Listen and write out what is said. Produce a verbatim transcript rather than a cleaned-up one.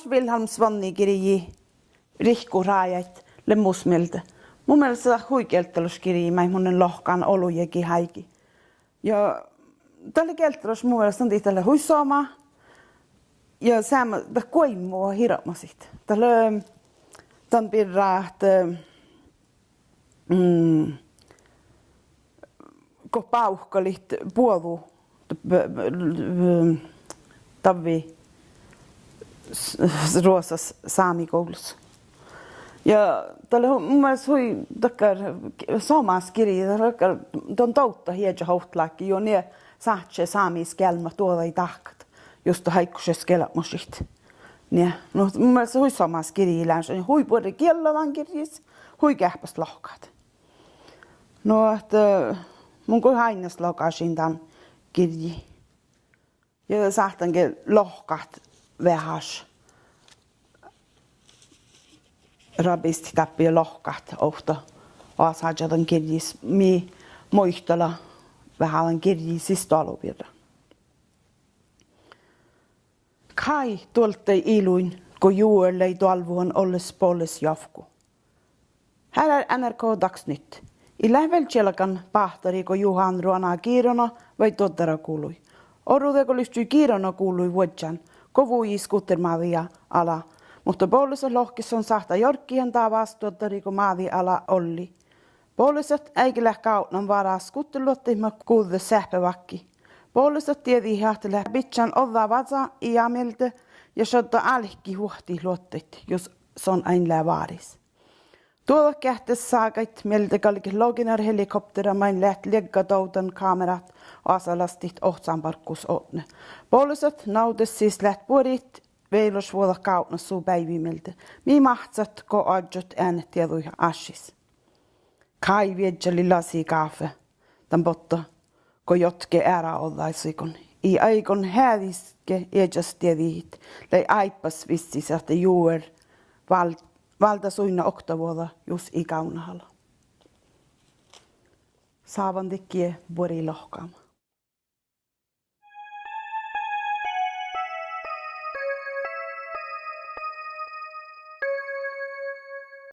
Vilhjálmsvanni girji, Rihkku rájáid, lea mus mielde. Mu mielas dat hui gieldalaš girji maid mun lean lohkan olu jagi áigi. Ja dat lea gieldalaš mu mielas dan dihte dat lea hui somá. Ja seamma dat guoimmu hirbmadit. Dat lea dan birra ahte, mm, go bávkkalit boazu, davvi, s-, s-, Ruoššas sámi guvlus. Ja dat lea hu-, mu mielas hui dakkár somás girji, dat lea dakkár, don dovddat iežat ovttaládjit juo nie sáhtte sámi skealmmat duođai dahkat, jus dat áiggus skealbmožit. Nie, nu mu mielas hui somás girji lean, hui buorre giella dan girjjis, hui geahpas lohkat. Nu ahte mun goit áinnas logašin dan girjji. Ja de sáhtán ge lohkat veaháš rabistit dáppe ja lohkat ovtta oasáža dan girjjis, mii muitala veahá dan girjji sisdoalubirra. Káid duolddai iluin go juoga lei doalvvuhan olles boles jovkku. Her er N R K Dagsnytt. Ii leat vel čielgan báhtarii go Juhán ruoná girona vai duoddara guvlui. Orru dego livččii girona guvlui vuodján go vujii skuttermáđiide ala, muhto bolesat lohket son sáhttá jorggihan davás duoddarii go máđiide ala ollii. Bolesat eai ge leat gávdnan várra skutterluottoid mat guđđet seahpevaggi. Bolesat dieđihit ahte leat bidjan ođđa vaza ija mielde ja šaddá álkit vuohtit luottoid jus son ain lea váris. Duođat geahččat ságaid mielde galget loginar helikoptera main leat lieggadovdan kámerát oasalastit ohcanbarggus odne. Bolesat navdet sis leat buorit vejolašvuođat gávdnat su beaivvi mielde, mii máhccat go oažžut eanet dieđuid áššis. Káid viežžalii lasi gáfe dan botta go jotke eará ođđasiiguin. Ii áigon heađiske iežas dieđihit lei áibbas vissis ahte juoga vál-, váldá suinna oktavuođa jus ii gávdnat ala. Sávan didjiide buori lohkama.